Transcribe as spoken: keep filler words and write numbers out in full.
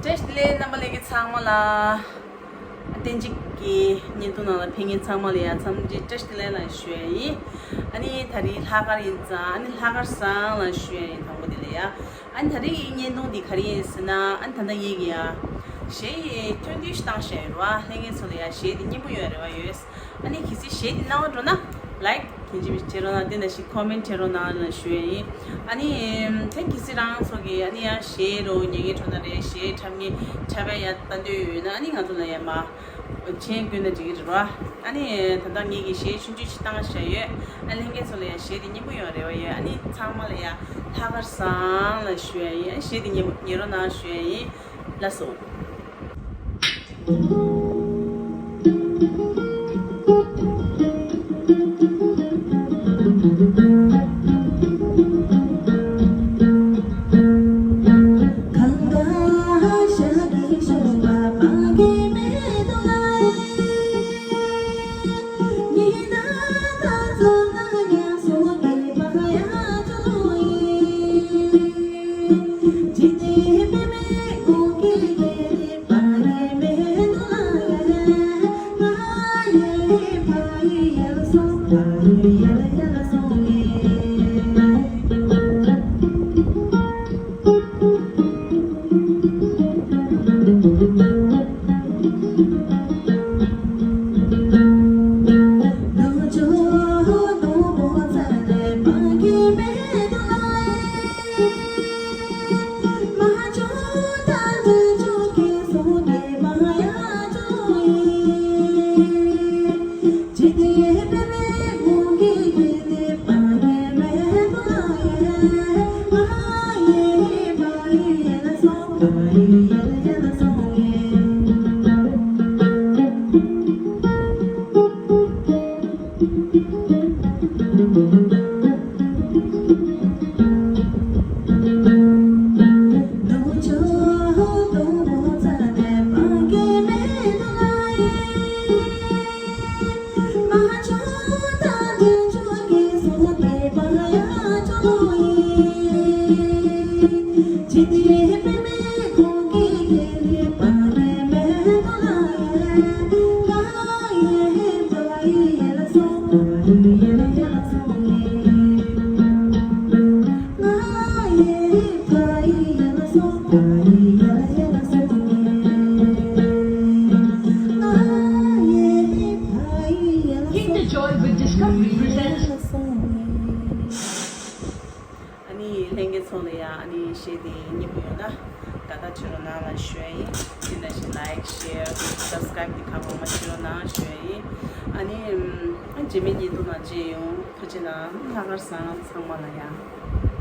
བཀྲ་ཤིས་བདེ་ལེགས། རྣམ་པ་ལྷན་རྒྱས་ཚང་མ་ལ། བསྟན་འཇིགས་ཀྱི་བརྙན་ཐུང་ནང་ལ་ཕེབས་མཁན་ཚང་མ་ལ་ཡང་འཚམས་འདྲི་བཀྲ་ཤིས་བདེ་ལེགས་ལ་ཞུ་ཡ་ཡིན། ཨ་ནི་ད་རིང་ལྷག་དཀར་ཡིན་ཙང་ཨ་ནི་ལྷག་དཀར་བཟང་ལ་ཞུ་ཡ་ཡིན། དང་པོ་དེ་ལ་ཡ། ཨ་ནི་ད་རིང་གི་བརྙན་ཐུང་འདི་ག་རེ་ཡིན་ཟེར་ན། ཨ་ནི་ད་ལྟ་ངེད་ཀྱིས་ཡ་གཞས་ཐོན་དུས་ཤིག་བཏང་བཞག་ཡོད་རེད་བ། ལྷན་རྒྱས་ཚོ་ལ་ཡ་གཞས་འདི་སྙན་པོ་ཡོད་རེད་བ་ཡོད། ཨ་ནི་གལ་སྲིད་གཞས་འདི་སྣང་བ་འགྲོ་ན་ལའིཀ་གང་ཅི་བྱེད་རོགས་གནང་། དེ་ནང་བཞིན་ཀོ་མེན་བྱེད་རོགས་གནང་ལ་ཞུ་ཡ་ཡིན། ཨ་ནི་ད་གལ་སྲིད་རང་ཚོ་གིས་ཨ་ནི་ཡང་གཞས་རོ་ཉན་མཁན་འགྲོ་ན་རེད། གཞས་འཁྲབ་མཁན་འཁྲབ་པ་ཡ་ལྟ་འདོད་ཡོད་ན་ཨ་ནི་ང་ཚོ་ལ་ཡ་མ་མཆན་བཀོད་ན་འགྲིག་གི་རེད་བ། ཨ་ནི་ད་ལྟ་ངེད་ཀྱིས་གཞས་ཆུང་ཆུང་ཞིག་བཏང་བཞག་ཡོད། ཨ་ལྷན་རྒྱས་ཚོ་ལ་ཡ་གཞས་འདི་སྙན་པོ་ཡོད་རེད་བ་ཡོད། ཨ་ནི་ཚང་མ་ལ་ཡ་ལྷག་དཀར་བཟང་ལ་ཞུ་ཡ་ཡིན། ཨ་གཞས་འདི་ཉན་ཉན་རོགས་གནང་ཞུ་ཡ་ཡིན། ལགས་སོ། Hit the joy with Discovery presents. ཨ་ནི་ལྷན་རྒྱས་ཚོ་ལ་ཡང་ཨ་ནི་གཞས་དེ་སྙན་པོ་ཡོད་ན་དགའ་དགའ་བྱེད་རོགས་གནང་ལ་ཞུ་ཡ་ཡིན། དེ་ནང་བཞིན་ལའིཀ་ཤེར་སབ་སི་ཀ་རའིབ་དེ་གང་མང་མང་བྱེད་རོགས་གནང་ཞུ་ཡ་ཡིན། ཨ་ནི་ཨ་རྗེས་མའི་བརྙན་ཐུང་ནང་མཇལ་ཡོང་། ཐུགས་རྗེ་གནང་། ལྷག་དཀར་བཟང་། ཚང་མ་ལ་ཡང་།